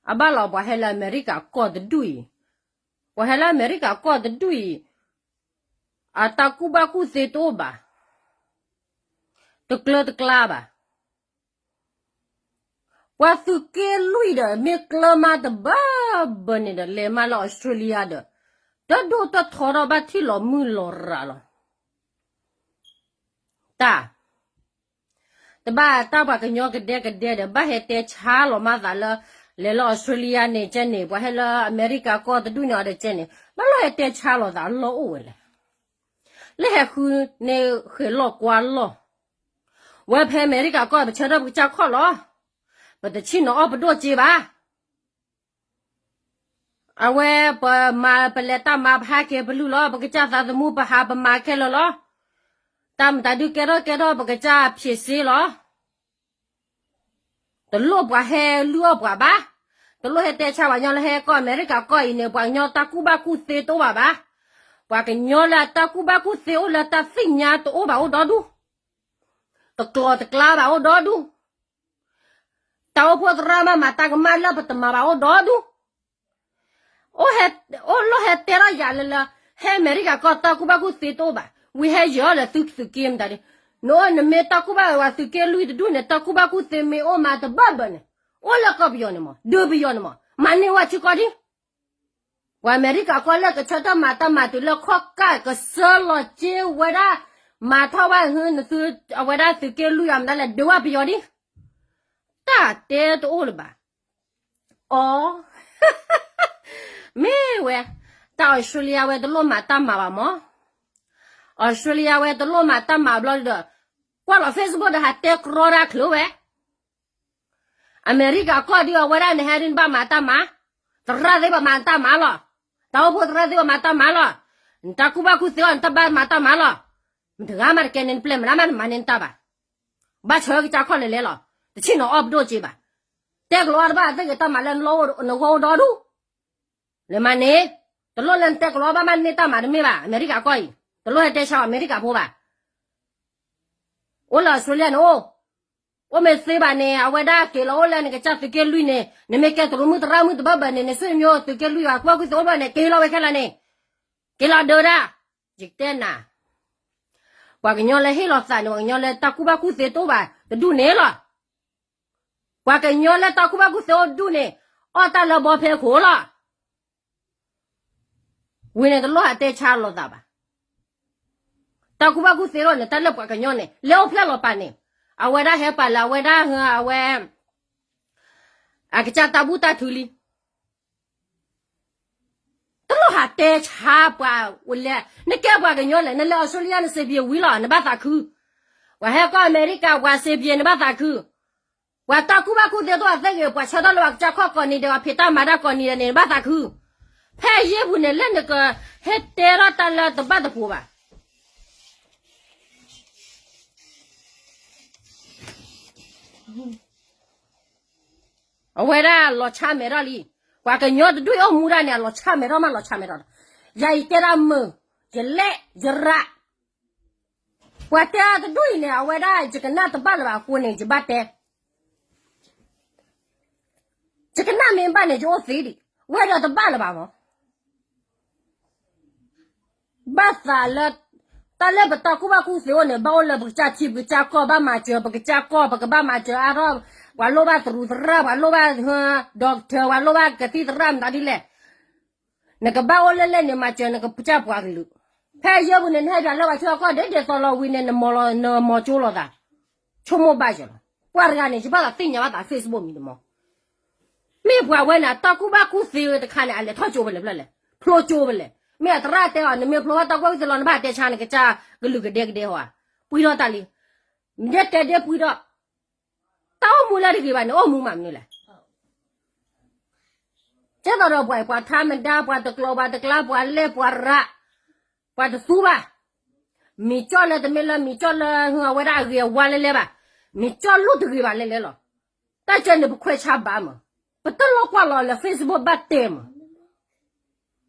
အဘၣ်လီၤပှၤဟဲလၢအမဲရကၤကီၢ်တဒူၣ်အံၤ, ပှၤဟဲလၢအမဲရကၤကီၢ်တဒူၣ်အံၤ, အတၢ်ကူၣ်ဘၣ်ကူၣ်သ့တအိၣ်ဘၣ်, တကျၢတကျါဘၣ်. ပှၤသုးက့လွံၢ်ဒီး မ့ၢ်ကျၢမးတဘၢဘၢန့ၣ်ဒီး လဲၤမးလၢ Australia ဒီး တၢ်ဒိၣ်တၢ်ထီထီၣ်ဘၣ်ထံၣ်လီၤမုၢ်လီၤရၤလီၤ. တၢ် တဘၣ်တၢ်ပှၤကညီကဒဲကဒဲဒီး ဘၣ်ဟဲတဲဆါလီၤမးသးလၢ လဲၤလၢ Australia န့ၣ်ကဲန့ၣ် ပှၤဟဲလၢအမဲရကၤကီၢ်တဒူၣ်န့ၣ်အီၤဒီးကဲန့ၣ် ဘၣ်လီၤဟဲတဲဆါလီၤသးအလီၢ်အိၣ်ဝဲလဲၣ်. လၢဟဲဃုန့ၢ်ဃဲၤလီၢ်ကွၢ်လီၢ်, ဝဲဖဲအမဲရကၤကီၢ် ပဆၢထၢၣ်ပကစၢ်ခီၣ်လီၤ. ပတဆံၣ်နီၤအီၣ်ပဒိၣ်စ့ဘၣ်. အဝဲပမၤပလဲၤတၢ်မၤ ပဟးက့ၤပလုၢ်လီၤ. ပကစၢ်သးသမူ ပဟးပမၤခဲလၢာ်လီၤ. တၢ်မတၤဒုးကဲထီၣ်ကဲထီၣ် ပကစၢ်ဖံးစ့လီၤ. တလိၣ်ပှၤဟဲလုၢ်အီၣ်ပှၤဘၣ်. တလိၣ်ဟဲတဲဆါပှၤကညီလၢဟဲကီၢ်အမဲရကၤကီၢ်အံၤန့ၣ် ပှၤကညီတၢ်ကူၣ်ဘၣ်ကူၣ်သ့တအိၣ်ဘၣ်ဘၣ်. ပှၤကညီလၢတၢ်ကူၣ်ဘၣ်ကူၣ်သ့အိၣ်လၢတၢ်သ့ၣ်ညါတအိၣ်ဘၣ်အိၣ်ဒီဒူၣ်, တကျီၤတကျါဘၣ်အိၣ်ဒီဒူၣ်, တၢ်အိၣ်ဖှိၣ်သရၣ်မၤမၤတၢ်ကမၣ်လၢပတမၤဘၣ်အိၣ်ဒီဒူၣ်. အိၣ်ဟဲ, အိၣ်လီၢ်ဟဲတဲထီၣ်ယၤလၢလၢ ဟဲအမဲရကၤကီၢ်တၢ်ကူၣ်ဘၣ်ကူၣ်သ့တအိၣ်ဘၣ်. ဝံၤဟဲယဲၤအီၤလၢသုသုးက့မတၤဒ်, နအိၣ်နမ့ၢ်တၢ်ကူၣ်ဘၣ်ဝဲသုးက့လွံၢ်တဒူၣ်န့ၣ် တၢ်ကူၣ်ဘၣ်ကူၣ်သ့မ့ၢ်အိၣ်မးတဘၢဘၢန့ၣ်, အိၣ်လၢကီၢ်ပယီၤန့ၣ်မး ဒုးပယီၤန့ၣ်မး မၤန့ၢ်ဝဲဆ့ကီးဒ် ပှၤအမဲရကၤကီၢ်လၢကဆၢထၢၣ်မၤတၢ်မၤတုၤလၢခီၣ်ကၢ်ကစၢလီၤက့ဝဲဒၣ်, မၤထီၣ်ဝဲဟု အဝဲဒၣ်သုးက့လွံၢ်အမတၤလဲၣ် ဒုးဝဲပယီၤဒ်, တၢ်တဲတအိၣ်လၢၤဘၣ်. အီ, မ့ၢ်ဝဲ, တၢ် Australia ဝဲတလိၣ်မၤတၢ်မၤဘၣ်မး, Australia ဝဲတလိၣ်မၤတၢ်မၤဘျီဒီး, ကွၢ်လီၤ Facebook ဒီးဟးတဲကြီတၢ်ချုးဝဲ အမဲရကၤကီၢ်ဒ်အဝဲဒၣ်နဟဲဒ်နဘၣ်မၤတၢ်မၤ, သရၣ်သ့ၣ်ဘၣ်မၤတၢ်မၤလီၤ, တၢ်အိၣ်ဖှိၣ်သရၣ်သ့ၣ်ဘၣ်မၤတၢ်မၤလီၤ, နတၢ်ကူၣ်ဘၣ်ကူၣ်သ့အီၤ နတၢ်ဘၣ်မၤတၢ်မၤလီၤ, နတဂၤမးတကဲန့ၣ် နပျဲၢ်မနုၤမးနမၤန့ၢ်နတၢ်ဘၣ်, ဘၣ်ဆၢကစၢ်ခီၣ်လဲၤလဲၤလီၤ, တဆ့ၣ်နီၤအီၣ်ပဒိၣ်စ့ဘၣ်, တဲကလီၤအီၣ်တဘၣ်သ့ၣ်ဂ့ၤတၢ်မၤလၢနလီၢ်အိၣ်နဂီၢ်အိၣ်ဒီဒူၣ် လဲၤမၤန့ၣ်, တလိၣ်လၢနတဲကလီၤအီၣ်ဘၣ်မးန့ၢ်တၢ်မၤတမ့ၢ်ဘၣ်, အမဲရကၤကီၢ်အံၤ, တလိၣ်ဟဲတဲဆါအီၤအမဲရကၤဖိဘၣ်. အိၣ်လၢ Australia န့ၣ်အိၣ်, အိၣ်မ့ၢ်သ့ဘၣ်န့ၣ် အဝဲဒၣ်က့ၤလီၤအိၣ်လၢနကစၢ်သုးက့လွံၢ်န့ၣ် နမ့ၢ်ကဲတရူးမုၣ်သရၣ်မုၣ်တဘၢဘၢန့ၣ် နဆွေမျိုးသုးက့လွံၢ်အကူၣ်ဘၣ်ကူၣ်သ့အိၣ်ဘၣ်န့ၣ် က့ၤလီၤဝဲခဲလၢာ်န့ၣ်, က့ၤလီၤဒၢဒၣ်, ယကတဲနၤ ပှၤကညီလၢဟ့ၣ်လီၤသးန့ၣ် ပှၤကညီလၢတၢ်ကူၣ်ဘၣ်ကူၣ်သ့တအိၣ်ဘၣ်တဒူၣ်န့ၣ်လီၤ. ပှၤကညီလၢတၢ်ကူၣ်ဘၣ်ကူၣ်သ့အိၣ်တဒူၣ်န့ၣ် အီၣ်တၢ်လၢဘီဖဲခိၣ်လီၤ. ဝံၤန့ၣ်တလိၣ်ဟးတဲဆါလိာ်သးဘၣ်. တၢ်ကူၣ်ဘၣ်ကူၣ်သ့လီၤန့ၣ် တၢ်လၢပှၤကညီန့ၣ် လဲၤအိၣ်ဖျဲၣ်လီၤပာ်န့ၣ်, အဝဲဒၣ်ဟဲပာ်လၢအဝဲဒၣ်အဝဲ အကစၢ်တၢ်ဘူၣ်တၢ်ထုလံ တလိၣ်ဟးတဲဆါပှၤအိၣ်လဲၣ်, နကဲပှၤကညီလဲၣ်, နလဲၤ Australia နစံးဘံၣ်ဝံၤလီၤ နဘၣ်သးခု, ပှၤဟဲကီၢ်အမဲရကၤ ပှၤစံးဘံၣ်နဘၣ်သးခု, ပှၤတၢ်ကူၣ်ဘၣ်ကူၣ်သ့တအိၣ်သ့ၣ်ဂ့ၤ ပှၤဆၢထၢၣ်လၢပှၤကစၢ်ခီၣ်ကိးနံၤဒဲး ပှၤဖံးတၢ်မၤတၢ်ကိးနံၤဒဲးန့ၣ် နဘၣ်သးခု, ဖဲအယ့ၢ်ပူၤန့ၣ် လၢနကဟဲတဲထီၣ်တၢ်လၢတဘၣ်တပူၤဘၣ် အဝဲဒၣ်လီၤဆၣ်မဲာ်ထီၣ်လံ, ပှၤကညီတဒူၣ်အံၤအိၣ်မူဒၣ်န့ၣ် အလီၤဆၣ်မဲာ်ထီၣ်မးလီၤဆၣ်မဲာ်ထီၣ်, ယၤအံၤတဲဒၣ်မုာ်, ယလဲၣ် ယရး, ပှၤတဲအါတဒူၣ်အံၤန့ၣ် အဝဲဒၣ်ယကနၣ်တဘၣ်လၢၤဘၣ်အဃိန့ၣ် ယဘၣ်တဲ ယကနၣ်မ့ၢ်ဘၣ်န့ၣ် ယအိၣ်သ့ဒံး, ဝဲဒီးတဘၣ်လၢၤဘၣ်မး ဘၣ်သးလၢ တၢ်လၢပတၢ်ကူၣ်ဘၣ်ကူၣ်သ့အိၣ်န့ၣ် ဘၣ်အိၣ်လၢပကစၢ်ထံ ပကစၢ်ကီၢ် ဘၣ်မၤစၢၤ ပကစၢ်ကီၢ် ပကဘၣ်မၤစၢၤအါထီၣ်, ပှၤလိၣ်ဘၣ်တရူးသရၣ် ပှၤလိၣ်ဘၣ် doctor ပှၤလိၣ်ဘၣ်ကသံၣ်သရၣ်မတၤဒ်လဲၣ်, နကဘၣ်အိၣ်လၢလဲၣ်န့ၣ် မၤစၢၤနကစၢ်ပှၤကလုာ်, ဖဲယဲၢ်ပူၤန့ၣ် နဟဲပၠးလၢပှၤထံအကီၢ်ဒ်ဒ်သိးလီၤဝံၤန့ၣ် နမၤလီၤ နမၤကၠိလီၤသး, ဆိကမိၣ်ဘၣ်ယလီၤ, ပှၤတဂၤန့ၣ် ယဘၣ်သးသ့ၣ်ညါဘၣ်သး Facebook မံၤတမီၤ မ့ၢ်ပှၤဝဲန့ၣ် တၢ်ကူၣ်ဘၣ်ကူၣ်သ့တခါန့ၣ် အလဲၤထီၣ်ကၠိဖဲလဲၣ်ဖျၢၣ်လဲၣ်, ဖျိကၠိဖဲလဲၣ်, မ့ၢ်အသရၣ်တဲအီၤ နမ့ၢ်ဖျိဘၣ်တၢ်ကူၣ်ဘၣ်ကူၣ်သ့လီၤ နဘၣ်တဲဆါနကစၢ်ကလုာ်ကဒဲကဒဲဟီဧါ, ပှံထီၣ်တၢ်လံ, မ့ၢ်တဲဒဲပှံထီၣ်, တၢ်အိၣ်မူလၢတဂ့ၤဘၣ်န့ၣ် အိၣ်မူမးမနုၤလဲၣ် ကဲသိးဒီးပှၤ ပှၤထါမဒါ ပှၤတကျိၤပှၤတကျါ ပှၤလဲၢ်ပှၤရး, ပှၤတသူဘၣ်, မံၤကၠီၣ်လၢတမ့ၢ်လၢမံၤကၠီၣ်လၢ အဝဲဒၣ်အဂ့ၤအဝါလဲလဲဘၣ်, မံၤကၠီၣ်လိၣ်တဂ့ၤဘၣ်လဲလဲလီၤ, တၢ်ကဲန့ၣ် ပခွဲးဆါဘၣ်မး, ပတလိၣ်ကွၢ်လီၤလၢ Facebook ဘၣ်တဲမး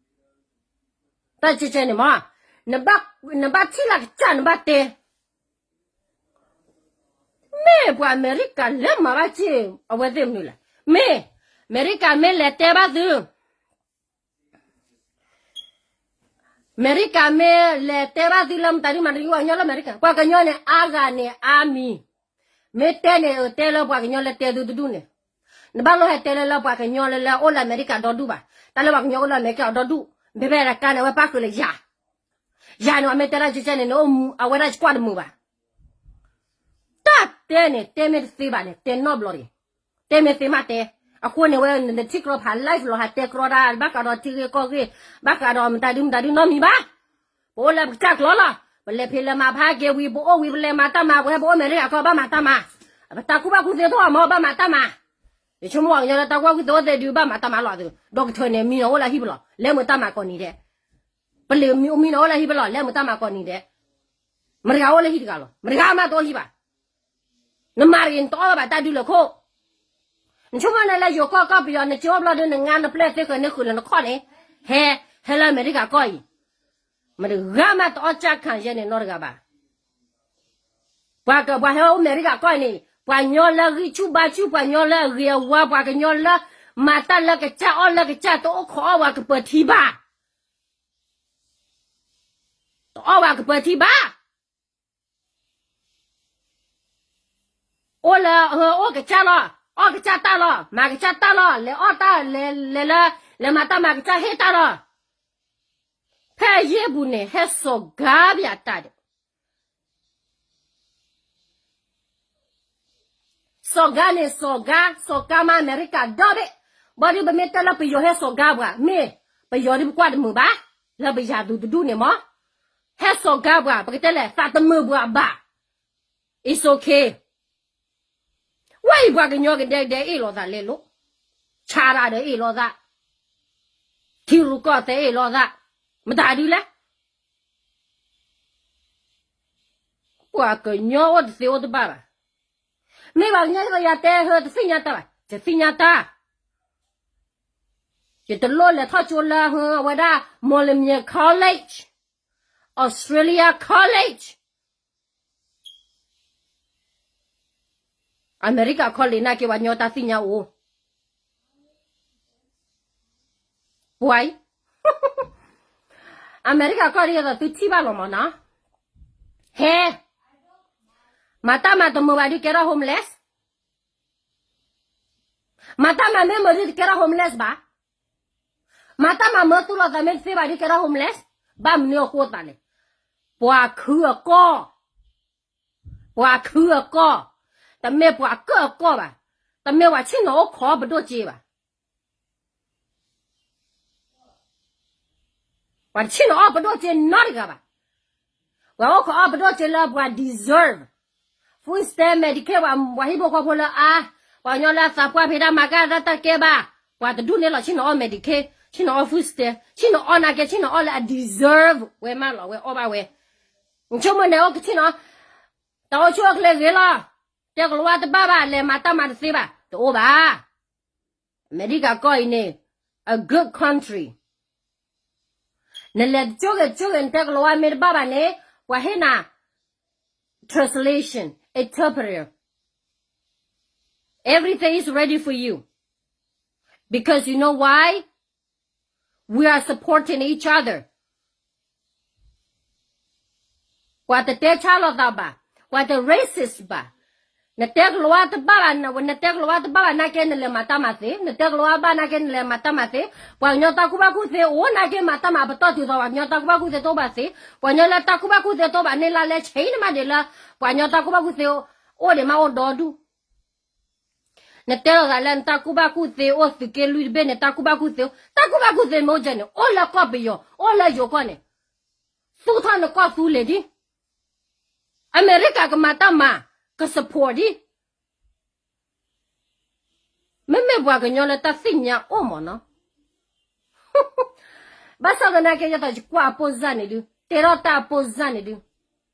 တၢ်ကဲကဲန့ၣ်မး, နဘၣ်ထံၣ်လၢကစၢ်နဘၣ်တဲ, မ့ၢ်ပှၤအမဲရကၤလဲၤမၤဘၣ်က့ၤ အဝဲသ့ၣ်မနုၤလဲၣ်, မ့ၢ် အမဲရကၤမ့ၢ်လဲၤတဲဘၣ်သု, အမဲရကၤမ့ၢ်လဲၤတဲဘၣ်သုလၢမတၤဒုမတၤဒု ပှၤကညီလၢအမဲရကၤ, ပှၤကညီန့ၣ်အါဂၤန့ၣ်အါမံၤ, မ့ၢ်တဲန့ၣ်တဲလၢပှၤကညီလၢတဲသုတဒူၣ်န့ၣ်, နဘၣ်လိၣ်ဟဲတဲလၢလၢပှၤကညီလၢလၢအိၣ်လၢအမဲရကၤဒီဒူၣ်ဘၣ်, တၢ်လၢပှၤကညီအိၣ်လၢအမဲရကၤအီၤဒီဒူၣ်, မ့ၢ်ဖဲတကါန့ၣ် အဝဲပၣ်ဃုာ်လၢယၤ, ယၤန့ၣ် အမ့ၢ်တဲဒၣ်ကဲကဲန့ၣ် အဝဲဒၣ်ကွၢ်တမုာ်ဘၣ် တၢ်တဲန့ၣ် တဲမ့ၢ်တသ့ဘၣ်န့ၣ် တဲနီတဘျီတဂ့ၤ. တဲမ့ၢ်သ့မးတဲ, အဃိန့ၣ်ဝဲ နထံၣ်ကြီဖး live လီၤ ဟးတဲကြီဒၣ် ဘၣ်ဃးဒီးထံဂ့ၢ်ကီၢ်ဂ့ၢ်, ဘၣ်ဃးဒီးမတၤဒုမတၤဒုနီတမံၤဘၣ်. ပအိၣ်လၢပကစၢ်ကျိၤလီၤ. ပလဲၤဖံးလဲၤမၤဖးက့ၤဝံၤ ပအိၣ်ဝံၤ ပလဲၤမၤတၢ်မၤ ပဝဲပအိၣ်အမဲရကၤကီၢ် ဘၣ်မၤတၢ်မၤ, ပတၢ်ကူၣ်ဘၣ်ကူၣ်သ့တအိၣ်မး ဘၣ်မၤတၢ်မၤ. ယဆိကမိၣ်ပှၤကညီလၢတၢ်ကူၣ်ဘၣ်ကူၣ်သ့အိၣ်သ့ဒုး ဘၣ်မၤတၢ်မၤလီၤသု, ဒီကထၢၣ်န့ၣ် မံၤနီၤအိၣ်လၢဟံၣ်ပလီၢ် လဲၤမုာ်တၢ်မၤကိးနံၤဒဲး, ပလံၤမံၤနီၤအိၣ်လၢဟံၣ်ပလီၢ် လဲၤမုာ်တၢ်မၤကိးနံၤဒဲး, မတၤဂၤအိၣ်လၢဟံၣ်တဂၤလီၤ, မတၤဂၤမးတအိၣ်ဟံၣ်ဘၣ်. နမၤတဂ့ၤ နတအီၣ်ဘၣ်တၢ်ဒုးလၢခိၣ်, နဆိကမိၣ်န့ၣ်လၢယိၤကီၢ်ကီၢ်ပယီၤ နကၠိဘျီဒုး နငါနပျဲၢ်သ့ဃၢၤန့ၢ်ဃုာ်လၢနခီၣ်န့ၣ်, ဟဲ, ဟဲလၢအမဲရကၤကီၢ်အံၤ, မတၤဂၤမးတအီၣ်ကၢ်ခၣ်ယဲန့ၣ်နီတဂၤဘၣ်. ပှၤက ပှၤဟဲအိၣ်အမဲရကၤကီၢ်အံၤန့ၣ် ပှၤကညီလၢဂံၢ်ဆူၣ်ဘါဆူၣ် ပှၤကညီလၢအဂ့ၤအဝါ ပှၤကညီလၢ မၤတၢ်လၢကစၢ်အီၣ်လၢကစၢ် တအိၣ်ခိးအီၣ်ပှၤကပၢၤထံဘၣ်, တအီၣ်ပှၤကပၢၤထံဘၣ်. အိၣ်လၢ အိၣ်ကစၢ်လီၤ, အီၣ်ကစၢ်တၢ်လီၤ, မၤကစၢ်တၢ်လီၤ, လဲၤအီၣ်တၢ် လဲၤ လဲၤလၢ လဲၤမၤတၢ်မၤကစၢ်ဟ့ၣ်တၢ်လီၤ. ဖဲအယ့ၢ်ပူၤန့ၣ် ဟဲစိာ်ကါပယၤတၢ်ဒီး စိာ်ကါန့ၣ် စိာ်ကါ, စိာ်ကါမးအမဲရကၤဒီဘ့ၣ်, ဘၣ်ဒီးပမ့ၢ်တဲလၢပယီၤဟဲစိာ်ကါပှၤ မ့ၢ်ပယီၤဒုးပကွၢ်တမုာ်ဘၣ်, လၢပယၤသူတဒူၣ်န့ၣ်မး, ဟဲစိာ်ကါပှၤ ပကတဲလဲၣ် သးတမုာ်ပှၤဘၣ်, it's okay. ဝဲအံၤပှၤကညီကဒဲကဒဲအ့ၣ်လိာ်သးလဲၤလိာ်, ဆါရၣ်ဒီးအ့ၣ်လိာ်သး, ထံရူၢ်ကီၢ်သဲးအ့ၣ်လိာ်သး, မတၤဒုးလဲၣ် ပှၤကညီအိၣ်တသ့အိၣ်တဘၣ်ဘၣ်. မ့ၢ်ပှၤကညီယတဲဟၢတသ့ၣ်ညါတၢ်ဘၣ်, တသ့ၣ်ညါတၢ်. ယတလိၣ်လဲၤထီၣ်ကၠိလၢဟၢအဝဲဒၣ် Moulmein College, Australia College, အမဲရကၤ college နာ်က့ ပှၤကညီတၢ်သ့ၣ်ညါအိၣ် ပှၤအံၤ အမဲရကၤကီၢ်ဒ်သိးသုထံၣ်ဘၣ်လီၤမးနီၤ, ဟဲ မၤတၢ်မၤတမုာ်ဘၣ်ဒုးကဲထီၣ် homeless, မၤတၢ်မၤမ့ၢ်မုာ်ဒုးတကဲထီၣ် homeless ဘၣ်, မၤတၢ်မၤမၢသူၣ်လီၤသးမ့ၢ်တသ့ဘၣ်ဒုးကဲထီၣ် homeless, ဘၣ်မနုၤအဃိသးလဲၣ်, ပှၤခုအကီၢ် ပှၤခုအကီၢ်, တမ့ၢ်ပှၤကၢၢ်အကီၢ်ဘၣ်, တမ့ၢ်ပှၤဆ့ၣ်နီၤအိၣ်ခိးပဒိၣ်စ့ဘၣ်, ပှၤတဆ့ၣ်နီၤအီၣ်ပဒိၣ်စ့နီတဂၤဘၣ်, ပှၤအိၣ်ခိးအီၣ်ပဒိၣ်စ့လၢပှၤ deserve, food stamp, Medicaid, ပှၤဟံၣ်ဖိဃီဖိလၢအါ, ပှၤကညီလၢအသးပှၢ်ဖဲဒၣ်မၤကၢ်တၢ်တၢ်ကဲဘၣ်, ပှၤတဒူၣ်န့ၣ်လီၤ ဆ့ၣ်နီၤအီၣ် Medicaid, ဆ့ၣ်နီၤအီၣ် food stamp, ဆ့ၣ်နီၤအီၣ်နာ်က့ ဆ့ၣ်နီၤအီၣ်လၢအ deserve ဝဲမးလီၤ ဝဲအီၣ်ဘၣ်ဝဲ, နဆိကမိၣ်န့ၣ်အိၣ်ကဆ့ၣ်နီၤ တၢ်အိၣ်ဆူၣ်အိၣ်ချ့ဂ့ၤလီၤ, တဲကလၤဝါတဘၣ်ဘၣ် လဲၤမၤတၢ်မၤတသ့ဘၣ် တအိၣ်ဘၣ်, အမဲရကၤကီၢ်အံၤန့ၣ် a good country, နလဲၤတကၠိဂ့ၤတကၠိဂ့ၤ နတဲကလၤဝါမ့ၢ်တဘၣ်ဘၣ်န့ၣ် ပှၤဟ့ၣ်နၤ translation, interpreter, everything is ready for you, because you know why, we are supporting each other. ပှၤတတဲဆါလိာ်သးဘၣ်, ပှၤတ racist ဘၣ်, နတဲကလၤဝါတဘၣ်ဘၣ်, နတဲကလၤဝါတဘၣ်ဘၣ်နာ်က့ နလဲၤမၤတၢ်မၤသ့, နတဲကလၤဝါဘၣ်နာ်က့ နလဲၤမၤတၢ်မၤသ့, ပှၤကညီတၢ်ကူၣ်ဘၣ်ကူၣ်သ့အိၣ်နာ်က့ မၤတၢ်မၤပတီၢ်တုၤသိး ပှၤကညီတၢ်ကူၣ်ဘၣ်ကူၣ်သ့တအိၣ်ဘၣ်သ့, ပှၤကညီလၢတၢ်ကူၣ်ဘၣ်ကူၣ်သ့တအိၣ်ဘၣ်န့ၣ် လါလဲဆံးန့ၣ်မးဒ်လၢ ပှၤကညီတၢ်ကူၣ်ဘၣ်ကူၣ်သ့အိၣ်ဒံးမးအိၣ်ဒီဒူၣ် နတဲလိာ်သးလၢနတၢ်ကူၣ်ဘၣ်ကူၣ်သ့အိၣ် သုးက့လွံၢ်တဘ့ၣ်န့ၣ် တၢ်ကူၣ်ဘၣ်ကူၣ်သ့အိၣ်, တၢ်ကူၣ်ဘၣ်ကူၣ်သ့မ့ၢ်အိၣ်ကဲန့ၣ် အိၣ်လၢကီၢ်ပယီၤ အိၣ်လၢယိၤကီၢ်န့ၣ် သူၣ်ထီၣ်နကီၢ်သူလ့ၤဒံး, အမဲရကၤကမၤတၢ်မၤ က support ဒံး, မ့မ့ၢ်ပှၤကညီလၢတၢ်သ့ၣ်ညါအိၣ်မးနီၤ ဘၣ်ဆၣ်သနာ်က့ ယသးယကွၢ်အပိၢ်စၢ်န့ၣ်ဒုး, တဲထီၣ်တၢ်အပိၢ်စၢ်န့ၣ်ဒုး,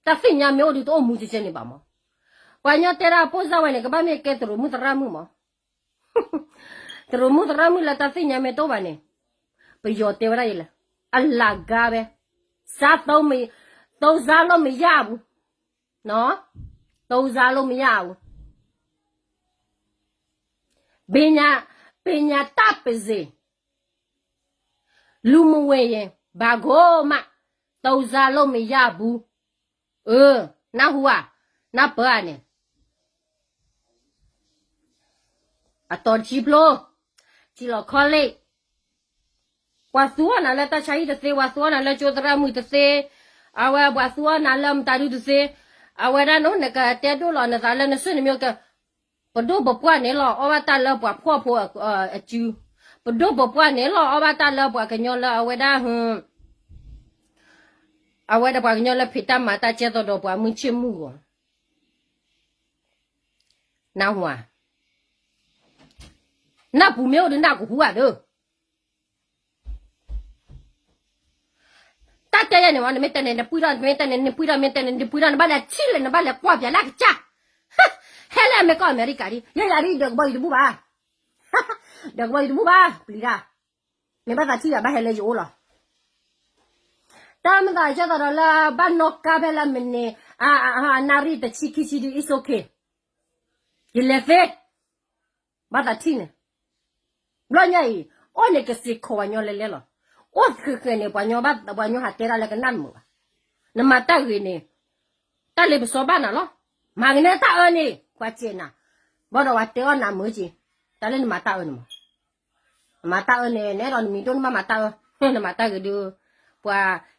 တၢ်သ့ၣ်ညါမ့ၢ်အိၣ်ဒုးတအိၣ်မူကဲကဲန့ၣ်ဘၣ်မး, ပှၤကညီတဲဒၣ်အပိၢ်စၢ်ဝဲန့ၣ် ကဘၣ်မ့ၢ်ကဲသရိာ်မုၣ်သရၣ်မုၣ်မး, သရိာ်မုၣ်သရၣ်မုၣ်လၢတၢ်သ့ၣ်ညါမ့ၢ်တအိၣ်ဘၣ်န့ၣ်, ပယီၤတဲဝဲဒၣ်အံၤလဲၣ်, အလၤကါဝဲ, စားသုံးမရဘူး, သုံးစားလို့မရဘူး, ဘယ်ညာ, ဘယ်ညာ ပညာတတ်ပါစေ လူမှုဝင်ရင် ဘာကိုမှ သုံးစားလို့မရဘူး အၢ နၢ်ဟူဧါ နၢ်ပၢၢ်ဧါန့ၣ် အတီၤတဆံဖျိ ထံလီၤခီလ့ၣ် ပှၤသူအီၤနၤလၢတၢ်ဆါဟံၣ်တသ့ ပှၤသူအီၤနၤလၢကၠိသရၣ်မုၣ်တသ့ အဝဲပှၤသူအီၤနၤလၢမတၤဒုတသ့ အဝဲဒၣ်နအိၣ်နကတဲဒိၣ်လီၤနသးလၢနစုနမျိုးက ပဒိၣ်ပပှၢ်န့ၣ်လီၤ အီၣ်ဘၣ်တၢ်လၢပှၤဖှီၣ်ဖိအစု ပဒိၣ်ပပှၢ်န့ၣ်လီၤ အီၣ်ဘၣ်တၢ်လၢပှၤကညီလၢအဝဲဒၣ် အဝဲဒၣ်ပှၤကညီလၢဖံးတၢ်မၤတၢ်ကဲသိးဒီးပှၤမုၢ်ဆ့ၣ်မုၢ်ဂီၤ နၢ်ဟူဧါ နၢ်ပူၤမ့ၢ်အိၣ်ဒီးနၢ်ကဟူဧါဒီး တၢ်တဲယဲန့ၣ်ဝဲ နမ့ၢ်တဲန့ၣ် နပှံထီၣ် နမ့ၢ်တဲန့ၣ် နပှံထီၣ် မ့ၢ်တဲန့ၣ် နပှံထီၣ် နဘၣ်လဲၤထံၣ်လဲၣ် နဘၣ်လဲၤကွၢ်ပၠးလၢအကစၢ် ဟဲလၢအမဲာ်ကီၢ်အမဲရကၤဒ် ယဲယၤဒ်ဒီးကဘီယူၤတဘူၣ်ဘၣ် ဒီးကဘီယူၤတဘူၣ်ဘၣ် ပျံၤတၢ် မ့ၢ်ဘၣ်သးထံၣ်ယၤဘၣ်ဟဲလၢယအိၣ်လီၤ တၢ်မ့ၢ်သးကဲသိးဒီးလၢ ဘၣ်နီၣ်ကါဖဲလၢမ့ၢ်န့ၣ် အနၣ်ရံၣ်တဆံခံဆံဒ် it's okay ယလဲၤသ့ ဘၣ်သးထံၣ်န့ၣ် ဘျီညါအံၤ အိၣ်န့ၣ်ကစ့ၢ်ခိးပှၤညီလဲၤလဲၤလီၤ အိၣ်ဃဲးဃဲးန့ၣ် ပှၤညီဟးတဲတၢ်လၢကနၣ်တမုာ်ဘၣ် နမၤတၢ်ဂ့ၤန့ၣ် တၢ်လ့ပစီဘၣ်နၤလီၤ မၤကနဲတၢ်အၢန့ၣ် ပှၤစဲးနၤ ဘၣ်ဒီးပှၤတဲအီၣ်နၤမုာ်က့ၤ တၢ်လၢနမၤတၢ်အၢန့ၣ်မး နမၤတၢ်အၢန့ၣ် နအဲၣ်ဒိးနမံၤဒိၣ်နဘၣ်မၤတၢ်အၢ နမၤတၢ်ဂ့ၤဒုး ပှၤ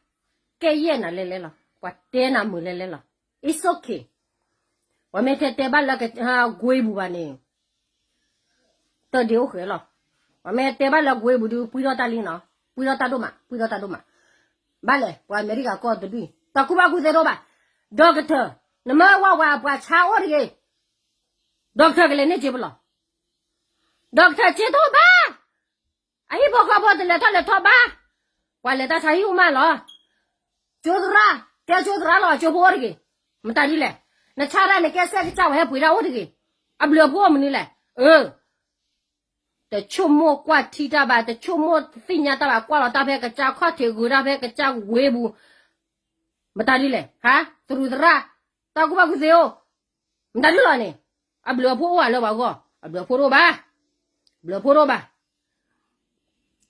ကဲယဲၢ်နၤလဲၤလဲၤလီၤ ပှၤတဲနၤမုာ်လဲၤလဲၤလီၤ it's okay ပှၤမ့ၢ်ထဲတဲဘၣ်လၢကွ့ပူၤဘၣ်န့ၣ် တၢ်ဒ့အိၣ်ဃဲလီၤ ပှၤမ့ၢ်တဲဘၣ်လၢကွ့ပူၤဒုး ပှံထီၣ်တၢ်လံနီၤ ပှံထီၣ်တၢ်ဒိၣ်မး ပှံထီၣ်တၢ်ဒိၣ်မး ဘၣ်လဲၣ် ပှၤအမဲရကၤကီၢ်တဒူၣ် တၢ်ကူၣ်ဘၣ်ကူၣ်သ့တအိၣ်ဘၣ် doctor နမ့ၢ်ဝဲဝဲပှၤဆါအိၣ်တဂ့ၤ doctor ကလဲၤန့ၢ်စ့ပလီၤ doctor စ့တအိၣ်ဘၣ် အဟံၣ်ဖိဃီဖိတလဲၤထီၣ်လဲၤထီဘၣ် ပှၤလဲၤတၢ်ဆါဟံၣ်အိၣ်မးလီၤ ကၠိသရၣ် တဲကၠိသရၣ်လီၤ ကၠိဖိအိၣ်တဂ့ၤ မတၤဒ်လဲၣ် နဆါတၢ်န့ၣ် ကဲစဲးကစၢ်ဝဲဟဲပှ့ၤတၢ်အိၣ်တဂ့ၤ အဘျုးအဖှိၣ်အိၣ်မနုၤလဲၣ် အၢ တဆိကမိၣ်ကွၢ်ထံတၢ်ဘၣ် တဆိကမိၣ်သ့ၣ်ညါတၢ်ဘၣ် ကွၢ်လီၤတၢ်ဖဲကစၢ်ခီၣ်ထံး ဂုၤတၢ်ဖဲကစၢ်ဝ့ပူၤ မတၤဒ်လဲၣ် ဟါ သရူးသရၣ် တၢ်ကူၣ်ဘၣ်ကူၣ်သ့အိၣ် မတၤဒ်လီၤန့ၣ် အဘျုးအဖှိၣ်အိၣ်ဝဲလၢပှၤဂီၢ် အဘျုးအဖှိၣ်တအိၣ်ဘၣ် အဘျုးအဖှိၣ်တအိၣ်ဘၣ်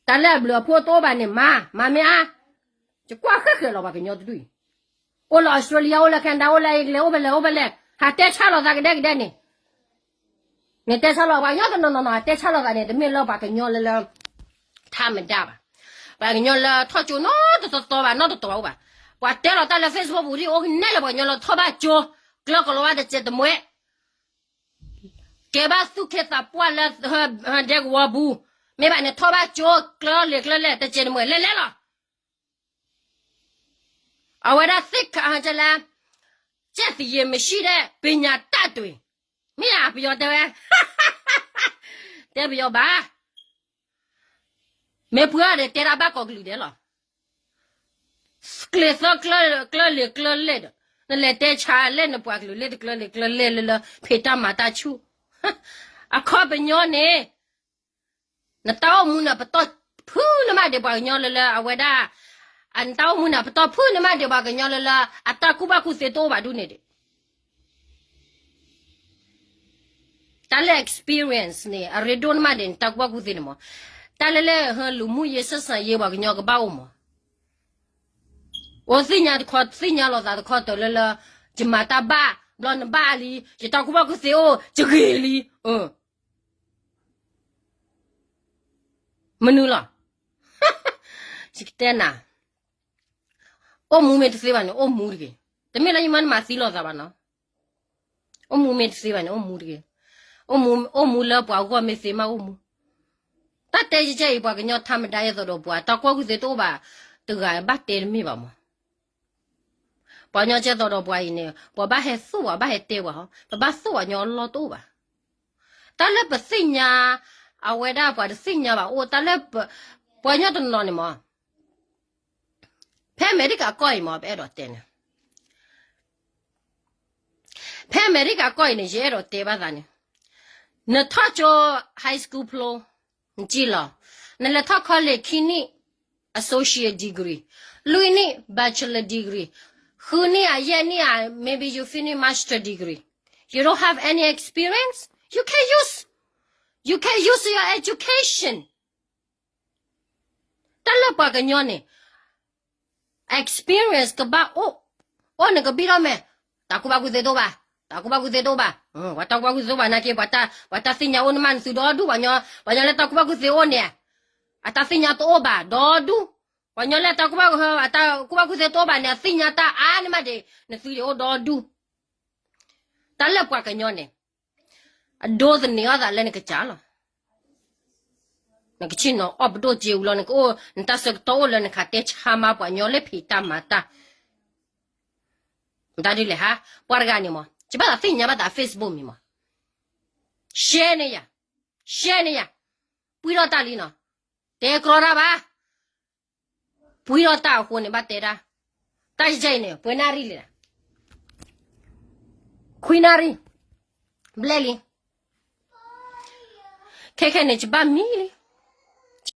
တၢ်လၢအဘျုးအဖှိၣ်တအိၣ်ဘၣ်န့ၣ် မၤ မၤမ့ၢ်အါ ယကွၢ်ဃဲးဃဲးလီၤပှၤကညီတဒူၣ်အံၤ အိၣ်လၢ Australia အိၣ်လၢ Canada အိၣ်လၢ England အိၣ်ဖဲလဲၣ်အိၣ်ဖဲလဲၣ် ဟးတဲဆါလီၤသးကဒဲကဒဲန့ၣ် နတဲဆါလီၤပှၤကညီတနီၤနီၤနီၤ ဟးတဲဆါလီၤသးန့ၣ် တမ့ၢ်လၢပှၤကညီလၢလၢ ထါမတၤဘၣ် ပှၤကညီလၢထီၣ်ကၠိနီတတီၤတီၤဘၣ် အိၣ်ဘၣ် ပှၤတဲလီၤတၢ်လၢ Facebook ပူၤဒ်အိၣ်ကနဲလၢပှၤကညီလၢထီၣ်ဘၣ်ကၠိ ကျၢကလီၤဝါတစဲးတမှဲ ကဲဘၣ်သူၣ်က့သးပှၢ်လၢ ဒဲကဝီၤပူၤ မ့ၢ်ဘၣ်န့ၣ်ထီၣ်ဘၣ်ကၠိ ကျၢလံာ်ကျၢလဲၢ်တစဲးတမှဲ လဲၤလဲၤလီၤ အဝဲဒၣ်သ့ၣ်ခးလၢ ကျက်သရေမရှိတဲ့ ပညာတတ်တွေ မ့ၢ်ဧါ ပယီၤတဲဝဲ တဲပယီၤဘၣ် မ့ၢ်ပှၤဒီးတဲတၢ်ဘၣ်ကိးကလုာ်ဒဲးလီၤ ကျဲၤသီကျၢလံာ်ကျၢလဲၢ်ဒီး နလဲၤတဲဆါလဲၣ် နပှၤကလုာ်လၢတကျၢလံာ်ကျၢလဲၢ်လၢလၢ ဖံးတၢ်မၤတၢ်ဆူၣ် အခီပညီန့ၣ် နတၢ်အိၣ်မူန့ၣ် ပတီၢ်ဖုၣ်န့ၢ်မးဒံးပှၤကညီလၢလၢ အဝဲဒၣ် နတၢ်အိၣ်မူန့ၣ် ပတီၢ်ဖုၣ်န့ၢ်မးဒံးပှၤကညီလၢလၢ အတၢ်ကူၣ်ဘၣ်ကူၣ်သ့တအိၣ်ဘၣ်ဒ်န့ၣ်ဒံး တၢ်လၢ experience န့ၣ် အရ့ဒိၣ်န့ၢ်မးဒံး နတၢ်ကူၣ်ဘၣ်ကူၣ်သ့န့ၣ်မး တၢ်လၢလၢ လူမှုရေးဆက်ဆံရေး ပှၤကညီကဘၣ်အိၣ်မး အိၣ်သ့ၣ်ညါတခီ သ့ၣ်ညါလီၤသးတခီတၢၢ်လၢလၢ ယမၤတၢ်ဘၣ် ဘျီနဘၣ်လံ ယတၢ်ကူၣ်ဘၣ်ကူၣ်သ့အိၣ် ယဂ့ၤလံ မနုၤလီၤ ယကတဲနၤ အိၣ်မူမ့ၢ်တသ့ဘၣ်န့ၣ် အိၣ်မူတဂ့ၤ တမ့ၢ်လၢယမၤနမၤသံလီၤသးဘၣ်နီၤ အိၣ်မူမ့ၢ်တသ့ဘၣ်န့ၣ် အိၣ်မူတဂ့ၤ အိၣ်မူလၢပှၤဂီၢ်မ့ၢ်သ့မးအိၣ်မူ တၢ်တဲယကဲအံၤ ပှၤကညီထါမတၤ ယဲသိးဒီးပှၤ တၢ်ကူၣ်ဘၣ်ကူၣ်သ့တအိၣ်ဘၣ် တဂၤဘၣ်တဲတမ့ၢ်ဘၣ်မး ပှၤကညီကဲသိးဒီးပှၤအံၤန့ၣ် ပှၤဘၣ်ဟဲသိၣ်ပှၤ ဘၣ်ဟဲတဲပှၤဟီ ပဘၣ်သိၣ်ပှၤကညီအလီၢ်တအိၣ်ဘၣ် တၢ်လၢပသ့ၣ်ညါ အဝဲဒၣ်ပှၤတသ့ၣ်ညါဘၣ်အိၣ် တၢ်လၢ ပှၤကညီတနီၤန့ၣ်မး ဖဲအမဲရကၤကီၢ်အံၤမး ပအဲၣ်ဒိးတဲန့ၣ် ဖဲအမဲရကၤကီၢ်အံၤန့ၣ် ယအဲၣ်ဒိးတဲဘၣ်သးန့ၣ် နထီၣ်ကၠိ high school ဖျိ နကံၣ်လီၤ နလဲၤထီၣ် college ခံနံၣ် associate degree လွံၢ်နံၣ် bachelor degree ဃုနံၣ်ဧါ ယဲၢ်နံၣ်ဧါ maybe you finish master degree you don't have any experience you can use You can use your education. တၢ်လၢပှၤကညီန့ၣ် experience ကဘၣ်အိၣ်, အိၣ်န့ၣ်ကဘၣ်ထီၣ်မဲာ်, တၢ်ကူၣ်ဘၣ်ကူၣ်သ့တအိၣ်ဘၣ်, တၢ်ကူၣ်ဘၣ်ကူၣ်သ့တအိၣ်ဘၣ်, ပှၤတၢ်ကူၣ်ဘၣ်ကူၣ်သ့တအိၣ်ဘၣ်နာ်က့ ပှၤတၢ်သ့ၣ်ညါအိၣ်န့ၣ်မးနသုဒီဒူၣ်, ပှၤညီလၢတၢ်ကူၣ်ဘၣ်ကူၣ်သ့အိၣ်န့ၣ်, အတၢ်သ့ၣ်ညါတအိၣ်ဘၣ်ဒီဒူၣ်, ပှၤညီလၢတၢ်ကူၣ်ဘၣ်, အတၢ်ကူၣ်ဘၣ်ကူၣ်သ့တအိၣ်ဘၣ်န့ၣ် အသ့ၣ်ညါတၢ်အါန့ၣ်မးဒီး နသုဒၣ်အိၣ်ဒီဒူၣ်. တၢ်လၢပှၤကညီန့ၣ် အဒိသန့ၤအီၣ်သးလၢနကစၢ်လီၤ. နကဆ့ၣ်နီၤအီၣ်ပဒိၣ်စ့ဝံၤလီၤ, နကအိၣ်နတၢ်ဆၢကတီၢ်အိၣ်လၢနကတဲဆါမၤပှၤညီလၢဖံးတၢ်မၤတၢ်, မတၤဒ်လဲၣ်ဟါ, ပှၤတဂၤန့ၣ်မး ယဘၣ်သးသ့ၣ်ညါဘၣ်သး Facebook မံၤမး, share န့ၢ်ယၤ, share န့ၢ်ယၤ, ပှံထီၣ်တၢ်လံနီၤ, တဲကြီတၢ်ဘၣ် ပှံထီၣ်တၢ်အဃိန့ၣ် ဘၣ်တဲဒၣ်, တၢ်ယဲအံၤန့ၣ် ပှဲၤနၣ်ရံၣ်လဲၣ်, ခွံနၣ်ရံၣ်, ဘျဲၣ်လံ, ခဲခဲန့ၣ် ယဘၣ်မံလံ,